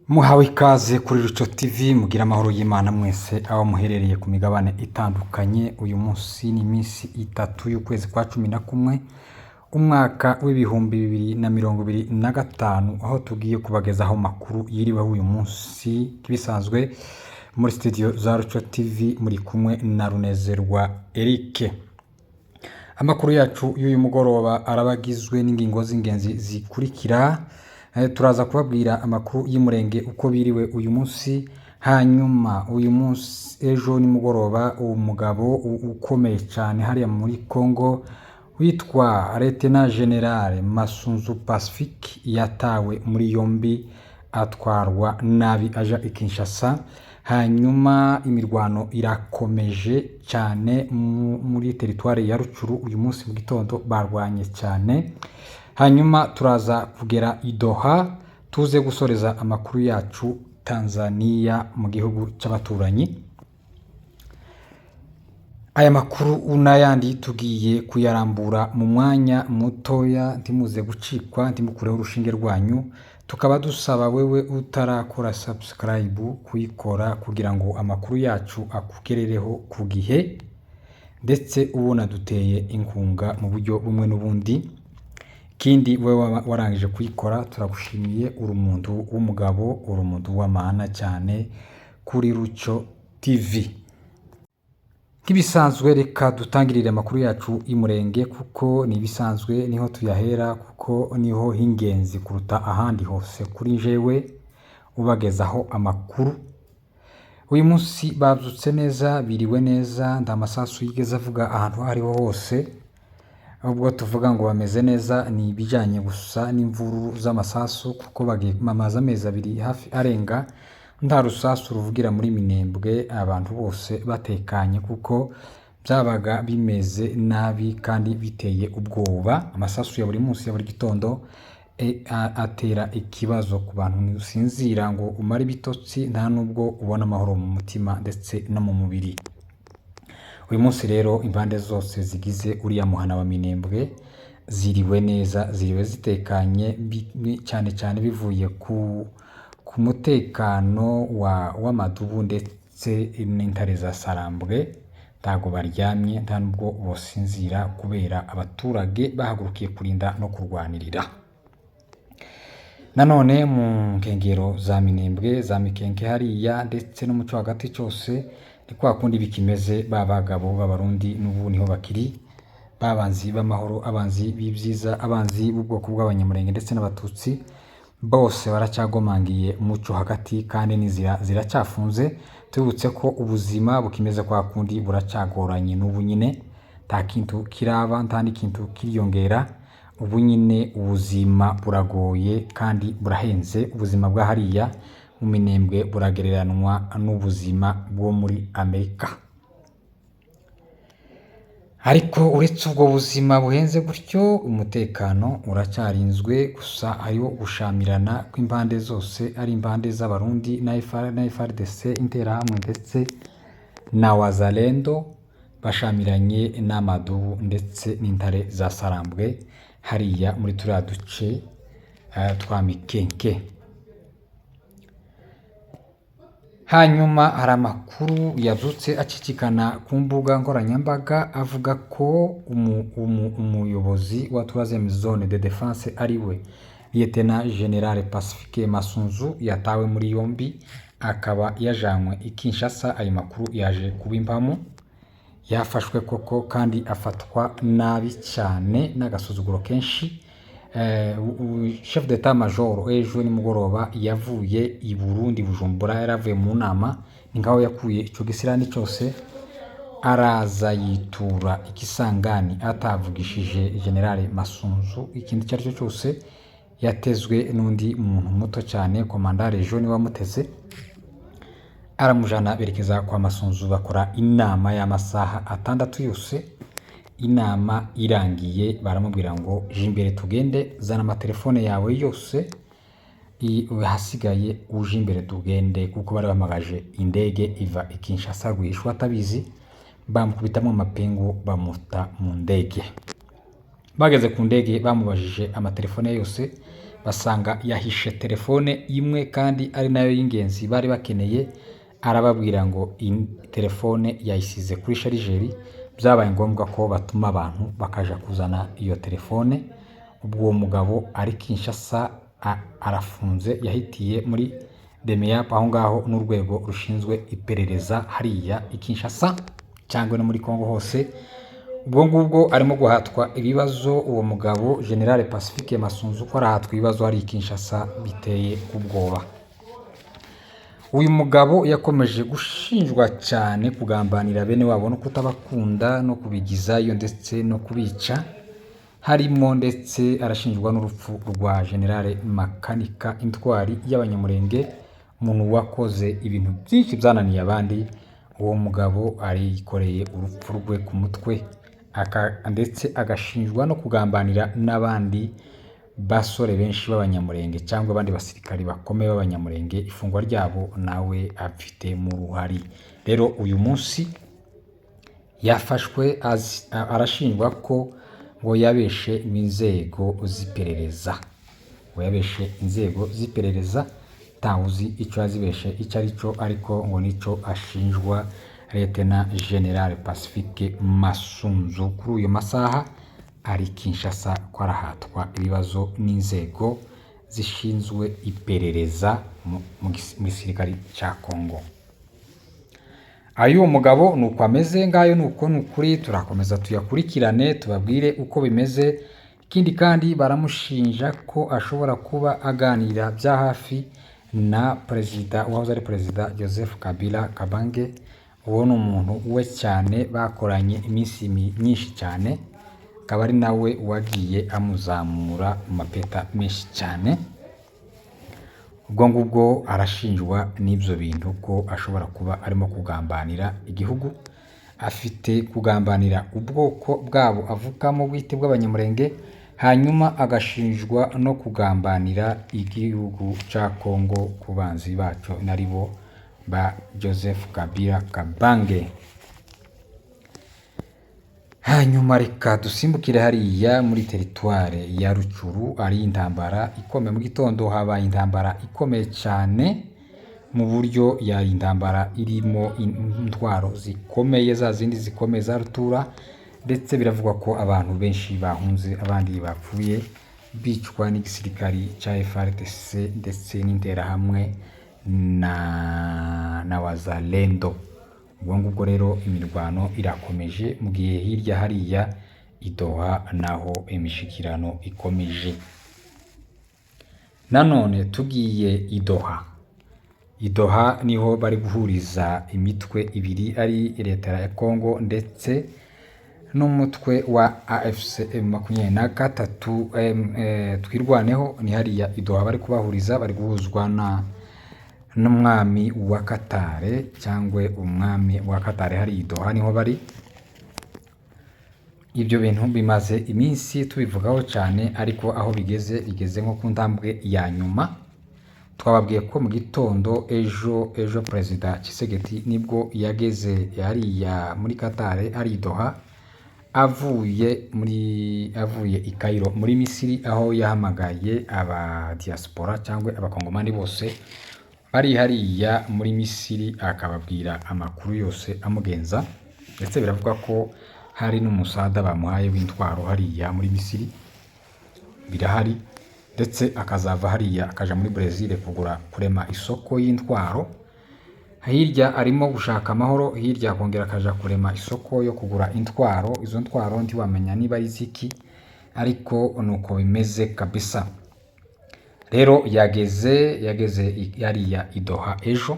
Muhawe ikaze kuri Ruco TV, mugira amahoro y'Imana mwese aho muherereye ku migabane itandukanye. Uyu munsi ni iminsi 3 y'ukwezi kwa 11, umwaka w'2025, aho tugiye kubagezaho amakuru yiriweho uyu munsi. Nk'ibisanzwe muri studio za Ruco TV muri kumwe na Runezerwa Eric. Amakuru yacu y'uyu mugoroba araba agizwe n'ingingo z'ingenzi zikurikira. Turaza kubabwira amakuru y'Umurenge uko biriwe uyu munsi. Hanyuma uyu munsi, ejo nimugoroba, umugabo ukomeye cyane hariya muri Congo witwa Lieutenant General Masunzu Pacifique yatawe muri yombi, atwarwa nabi aja i Kinshasa. Hanyuma imirwano irakomeje cyane muri teritwari ya Rucuru. Uyu munsi mu gitondo barwanye cyane. Hanyuma turaza kugera i Doha, tuze gusoreza amakuru yacu Tanzania mu gihugu cy'abaturanyi. Aya makuru n'ayandi tugiye kuyarambura mu mwanya mutoya, ntimuze gucikwa, ntimukureho urushinge rwanyu. Tukaba dusaba wewe utarakora subscribe kuyikora kugira ngo amakuru yacu akugerereho ku gihe, ndetse ubona duteye inkunga mu buryo bumwe n'ubundi. Ikindi, wowe warangije kuyikora, turagushimiye, uri umuntu w'umugabo, uri umuntu w'amahana cyane kuri Ruco TV. Nk'ibisanzwe, reka dutangirire amakuru yacu y'Umurenge, kuko ni ibisanzwe niho tuyahera, kuko niho h'ingenzi kuruta ahandi hose kuri jewe ubagezaho amakuru. Uyu munsi babyutse neza, biriwe neza, nta masasu yigeze avuga ahantu aho ariho hose. Ubwo tuvuga ngo bameze neza ni ibijyanye gusa n'imvururu z'amasasu, kuko bamaze amezi 2 hafi arenga nta rusasu ruvugira muri Minembwe, abantu bose batekanye, kuko byabaga bimeze nabi kandi biteye ubwoba. Amasasu ya buri munsi, ya buri gitondo, atera ikibazo ku bantu. Ntusinzira ngo umare ibitotsi, nta nubwo ubona amahoro mu mutima ndetse no mu mubiri. Uyu munsi rero impande zose zigize uriya muhana wa Minembwe ziriwe neza, ziriwe zitekanye, cyane cyane bivuye ku mutekano w'amadubu ndetse n'intare za Sarambwe. Ntago baryamye, nta nubwo bosinzira, kubera abaturage bahagurukiye kurinda no kurwanirira. Nanone mu nkengero za Minembwe, za Mikenke hariya, ndetse no mu cyo hagati cyose, ni kwa kundi bikimeze. Ba bagabo b'Abarundi n'ubu niho bakiri, babanzi b'amahoro, abanzi b'ibyiza, abanzi b'ubwoko bw'Abanyamurenge ndetse n'Abatutsi, bose baracyagomangiye muco hagati, kandi n'inzira ziracyafunze. Tubibutse ko ubuzima bukimeze kwa kundi, buracyagoranye n'ubu nyine, nta kintu kiraba, nta n'ikintu kiriyongera. Ubu nyine ubuzima buragoye kandi burahenze. Ubuzima bwa hariya mu Minembwe buragereranwa n'ubuzima bwo muri Amerika. Ariko uretse ubwo buzima buhenze gutyo, umutekano uracyarinzwe. Gusa hariho gushamirana kw'impande zose, ari impande z'Abarundi na FARDC, Interahamwe ndetse na Wazalendo, bashamiranye n'amadubu ndetse n'intare za Sarambwe hariya muri turiya duce twa Mikenke. Hanyuma hari amakuru yabyutse acicikana ku mbuga nkoranyambaga avuga ko umuyobozi wa troisième zone de défense, ari we Lieutenant General Pacifique Masunzu, yatawe muri yombi, akaba yajanywe i Kinshasa. Ayo makuru yaje kuba impamo, yafashwe koko, kandi afatwa nabi cyane n'agasuzuguro kenshi. Chef d'état major ejo nimugoroba yavuye i Burundi, Bujumbura, yari avuye mu nama. Ni nkaho yakuye ico gisirani cyose, araza yitura ikisangani atavugishije General Masunzu ikintu icyo ari cyo cyose. Yatezwe n'undi muntu muto cyane, commandant Rejo niwe wamuteze, aramujana, berekeza kwa Masunzu, bakora inama y'amasaha 6 yose. Inama irangiye baramubwira ngo: "Je imbere tugende, zana amatelefone yawe yose, ahasigaye uje imbere tugende," kuko bari bahamagaje indege iva i Kinshasa rwihishwa atabizi. Bamukubitamo amapingu, bamuta mu ndege. Bageze ku ndege bamubajije amatelefone yose. Basanga yahishe telefone imwe kandi ari nayo y'ingenzi bari bakeneye. Arababwira ngo iyi telefone yayisize kuri chargeur. Byabaye ngombwa ko batuma abantu bakaja kuzana iyo telefone. Ubwo uwo mugabo ari Kinshasa, arafunze, yahitiye muri DEMIAP aho ngaho n'urwego rushinzwe iperereza hariya i Kinshasa cyangwa no muri Congo hose. Ubwo ngubwo arimo guhatwa ibibazo uwo mugabo General Pacifique Masunzu, ko arahatwa ibibazo hari i Kinshasa biteye ubwoba. Uyu mugabo yakomeje gushinjwa cyane kugambanira bene wabo no kutabakunda no kubigizayo ndetse no kubica, harimo ndetse arashinjwa n'urupfu rwa General Makanika, intwari y'Abanyamurenge, umuntu wakoze ibintu byinshi byananiye abandi. Uwo mugabo arikoreye urupfu rwe ku mutwe, ndetse agashinjwa no kugambanira n'abandi basore benshi b'Abanyamurenge cyangwa abandi basirikari bakomeye b'Abanyamurenge, ifungwa ryabo nawe afitemo uruhare. Rero uyu munsi yafashwe, arashinjwa ko ngo yabeshe inzego z'iperereza, ngo yabeshe inzego z'iperereza. Ntawe uzi icyo yazibeshe icyo ari cyo, ariko ngo nicyo ashinjwa Lieutenant General Pacifique Masunzu. Kuri uyu masaha ari Kinshasa, ko arahatwa ibibazo n'inzego zishinzwe iperereza mu gisirikare cya Congo. Ay'uwo mugabo ni uko ameze ngayo, ni uko, ni ukuri. Turakomeza tuyakurikirane, tubabwire uko bimeze. Ikindi kandi, baramushinja ko ashobora kuba aganira bya hafi na perezida wahoze ari perezida Joseph Kabila Kabange. Uwo ni umuntu we cyane, bakoranye iminsi myinshi cyane, akaba ari nawe wagiye amuzamura mu mapeta menshi cyane. Ubwo ngubwo arashinjwa n'ibyo bintu, ko ashobora kuba arimo kugambanira igihugu, afite kugambanira ubwoko bwabo avukamo bwite bw'Abanyamurenge, hanyuma agashinjwa no kugambanira igihugu cya Congo ku banzi bacu naribo ba Joseph Kabila Kabange. Hanyuma reka dusimbukire hariya muri teritware ya Rutshuru, ari intambara ikomeye. Mu gitondo habaye intambara ikomeye cyane, mu buryo yari intambara irimo intwaro zikomeye, za zindi zikomeye za rutura, ndetse biravugwa ko abantu benshi bahunze, abandi bapfuye bicwa n'igisirikari cya FARDC ndetse n'Interahamwe na Wazalendo. Ubwo ngubwo rero imirwano irakomeje, mu gihe hirya hariya i Doha naho imishikirano ikomeje. Nanone tugiye i Doha, i Doha niho bari guhuriza imitwe ibiri, ari leta ya Congo ndetse n'umutwe wa AFC M23 Twirwaneho. Ni hariya i Doha bari kubahuriza, bari guhuzwa na n'umwami wa Qatar, cyangwa umwami wa Qatar. Hari i Doha niho bari. Ibyo bintu bimaze iminsi tubivugaho cyane, ariko aho bigeze, bigeze nko ku ntambwe ya nyuma. Twababwiye ko mu gitondo ejo Perezida Tshisekedi nibwo yageze hariya muri Qatar, ari i Doha, avuye i Cairo muri Misiri, aho yahamagaye aba diaspora cyangwa Abakongomani bose bari hariya muri Misiri, akababwira amakuru yose amugenza. Ndetse biravuga ko hari n'umusada bamuhaye w'intwaro hariya muri Misiri, birahari, ndetse akazava hariya akaja muri Brazil kugura, kurema isoko y'intwaro. Hirya arimo gushaka amahoro, hirya akongera akaja kurema isoko yo kugura intwaro. Izo ntwaro ntiwamenya niba ari iziki, ariko nuko bimeze kabisa. Rero yageze hariya i Doha ejo.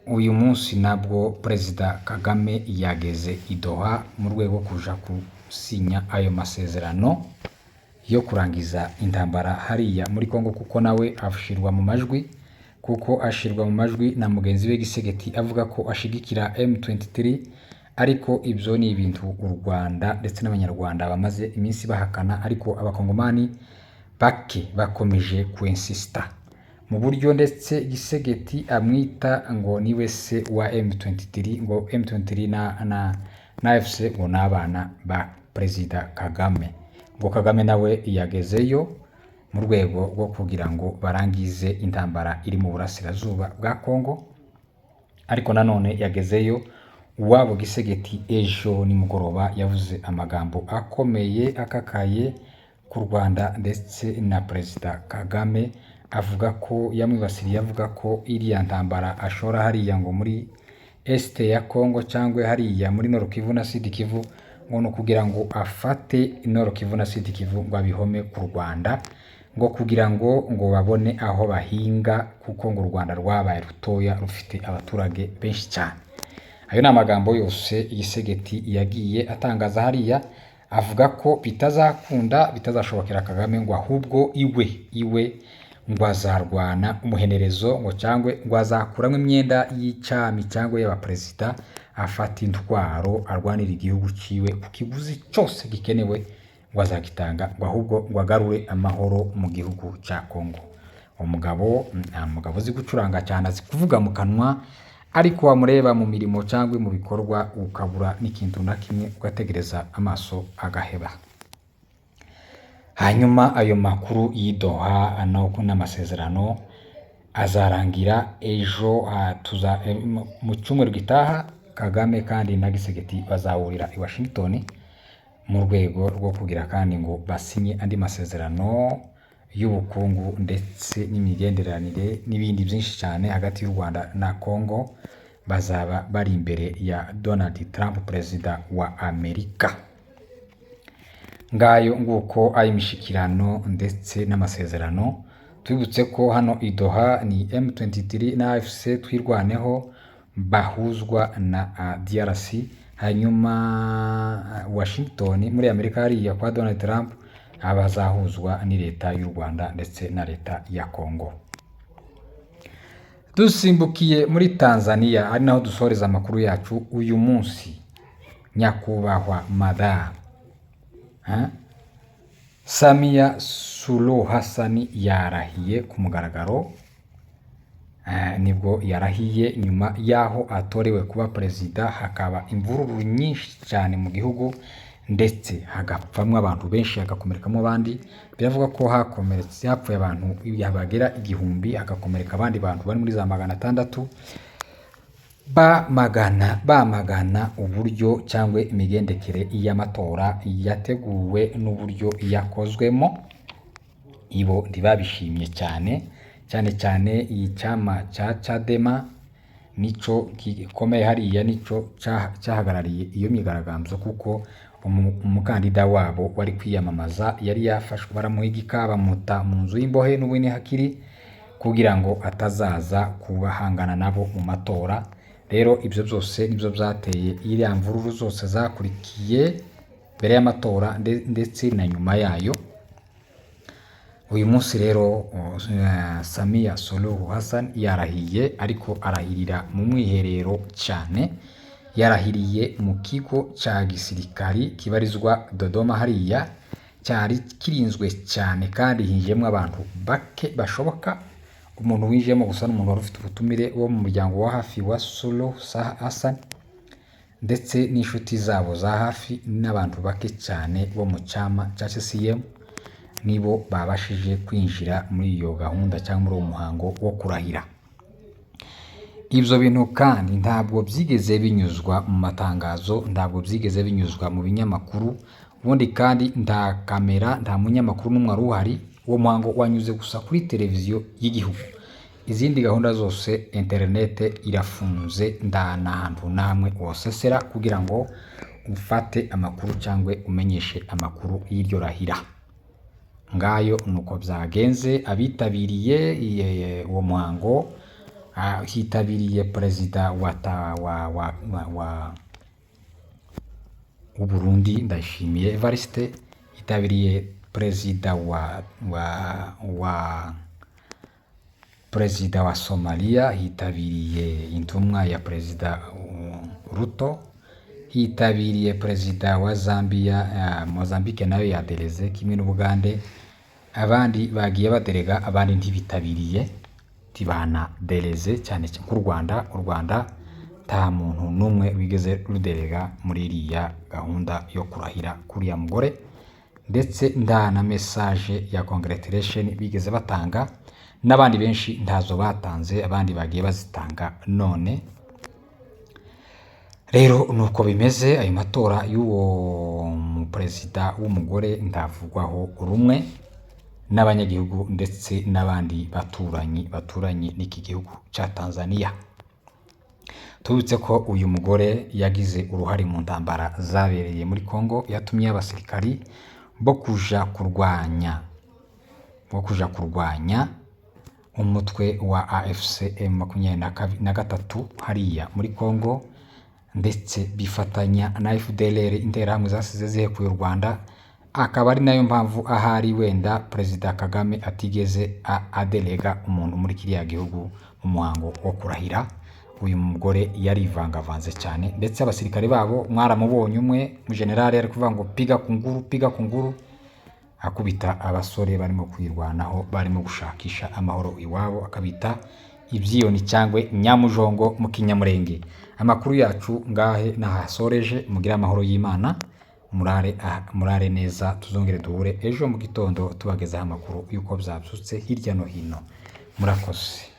Uyu munsi nabwo Perezida Kagame yageze i Doha mu rwego rwo kuja gusinya ayo masezerano yo kurangiza intambara hariya muri Congo, kuko nawe ashirwa mu majwi, kuko ashirwa mu majwi na mugenzi we Tshisekedi avuga ko ashigikira M23. Ariko ibyo ni ibintu u Rwanda ndetse n'Abanyarwanda bamaze iminsi bahakana, ariko Abakongomani bake bakomeje kwensista mu buryo ndetse Tshisekedi amwita ngo niwe se wa M23, ngo M23 na AFC ngo ni abana ba Perezida Kagame. Ngo Kagame nawe yagezeyo. mu rwego rwo kugira ngo barangize intambara iri mu burasirazuba bwa Kongo. Ariko nanone yagezeyo uwabo Tshisekedi ejo nimugoroba yavuze amagambo akomeye akakaye ku Rwanda ndetse na Perezida Kagame, avuga ko yamwibasiriye, avuga ko iriya ntambara ashora hariya ngo muri Est ya Congo cyangwa hariya muri Nord Kivu na Sud Kivu, ngo ni ukugira ngo afate Nord Kivu na Sud Kivu ngo abihome ku Rwanda, ngo kugira ngo babone aho bahinga, kuko ngo u Rwanda rwabaye rutoya rufite abaturage benshi cyane. Ayo ni amagambo yose Tshisekedi yagiye atangaza hariya, avuga ko bitazakunda, bitazashobokera Kagame, ngo ahubwo iwe ngo azarwana umuhenerezo, ngo cyangwa ngo azakuramo imyenda y'icami cyangwa y'abaperezida, afata intwaro arwanira igihugu ciwe ku kiguzi cyose gikenewe, ngo azagitanga, ngo ahubwo ngo agarure amahoro mu gihugu cya Congo. Umugabo nta mugabo uzi gucuranga cyane, azi kuvuga mu kanwa, ariko wamureba mu mirimo cyangwa mu bikorwa ukabura n'ikintu na kimwe, ugategereza amaso agaheba. Hanyuma ayo makuru y'i Doha n'amasezerano azarangira ejo, mu cyumweru gitaha Kagame kandi na Tshisekedi bazahurira i Washington mu rwego rwo kugira kandi ngo basinye andi masezerano y'ubukungu ndetse n'imigenderanire n'ibindi byinshi cyane hagati y'u Rwanda na Congo. Bazaba bari imbere ya Donald Trump, perezida wa Amerika. Ngayo nguko ay'imishikirano ndetse n'amasezerano. Tubibutse ko hano i Doha ni M23 na AFC Twirwaneho bahuzwa na DRC. Hanyuma Washington muri Amerika hariya kwa Donald Trump abazahuzwa ni leta y'u Rwanda ndetse na leta ya Congo. Dusimbukiye muri Tanzania, ari naho dusoreza amakuru yacu uyu munsi. Nyakubahwa madamu Samia Suluhu Hassan yarahiye ku mugaragaro. Nibwo yarahiye nyuma y'aho atorewe kuba perezida, hakaba imvururu nyinshi cyane mu gihugu, ndetse hagapfamwo abantu benshi, hagakomerekamo abandi. Biravuga ko hakomeretse, hapfuye abantu bagera 1000, hagakomereka abandi bantu bari muri za 600, bamagana uburyo cyangwa imigendekere y'amatora yateguwe n'uburyo yakozwemo. Ibo ntibabishimye cyane cyane cyane. Iyi cyama cya Chadema nico gikomeye hariya, nico cyahagarariye iyo myigaragambyo, kuko umukandida wabo wari kwiyamamaza yari yafashwe, baramuhigika, bamuta mu nzu y'imbohe, n'ubu ni hakiri, kugira ngo atazaza kubahangana nabo mu matora. Rero ibyo byose nibyo byateye iriya mvururu zose zakurikiye mbere y'amatora ndetse na nyuma yayo. Uyu munsi rero Samia Suluhu Hassan yarahiye, ariko arahirira mu mwiherero cyane. Yarahiriye mu kigo cya gisirikari kibarizwa Dodoma hariya, cyari kirinzwe cyane kandi hinjiyemo abantu bake bashoboka. Umuntu winjiyemo gusa n'umuntu wari ufite ubutumire wo mu muryango wa hafi wa Suluhu Hassan ndetse n'inshuti zabo za hafi n'abantu bake cyane bo mu cyama cya CCM, nibo babashije kwinjira muri iyo gahunda cyangwa muri uwo muhango wo kurahira. Ibyo bintu kandi ntabwo byigeze binyuzwa mu matangazo, ntabwo byigeze binyuzwa mu binyamakuru. Ubundi kandi nta kamera, nta munyamakuru n'umwe wari uhari. Uwo muhango wanyuze gusa kuri televiziyo y'igihugu. Izindi gahunda zose, interinete irafunze, nta n'ahantu n'hamwe wosesera kugira ngo ufate amakuru cyangwa umenyeshe amakuru y'iryo rahira. Ngayo nuko byagenze. Abitabiriye uwo muhango, hitabiriye perezida wa ta, wa wa wa, wa w'Uburundi Ndayishimiye Evariste, hitabiriye perezida wa perezida wa Somalia, hitabiriye intumwa ya perezida Ruto, hitabiriye perezida wa Zambia, Mozambique nayo yadereze kimwe n'Ubugande. Abandi bagiye baderega, abandi ntibitabiriye, ntibanadereze, cyane nk'u Rwanda. U Rwanda nta muntu n'umwe wigeze ruderega muri iriya gahunda yo kurahira kuriya mugore. Ndetse nta na message ya congratulation bigeze batanga, n'abandi benshi ntazo batanze, abandi bagiye bazitanga none. Rero nuko bimeze. Ayo matora y'uwo muperezida w'umugore ntavugwaho rumwe n'abanyagihugu ndetse n'abandi baturanyi baturanye n'iki gihugu cya Tanzania. Tubibutse ko uyu mugore yagize uruhare mu ntambara zabereye muri Congo, yatumye abasirikari bo kuja kurwanya umutwe wa AFC M23 hariya muri Congo, ndetse bifatanya na FDLR, Interahamwe zasize zihekuye u Rwanda. Akaba ari nayo mpamvu ahari wenda Perezida Kagame atigeze adelega umuntu muri kiriya gihugu mu muhango wo kurahira. Uyu mugore yarivangavanze cyane, ndetse abasirikare babo mwaramubonye, umwe mu generale ari kuvuga ngo "Piga kunguru, piga kunguru", akubita abasore barimo kwirwanaho, barimo gushakisha amahoro iwabo, akabita ibyiyoni cyangwa nyamujongo mu Kinyamurenge. Amakuru yacu ngahe nahasoreje. Mugire amahoro y'Imana, murare murare neza. Tuzongere duhure ejo mu gitondo tubagezaho amakuru y'uko byabyutse hirya no hino. Murakoze.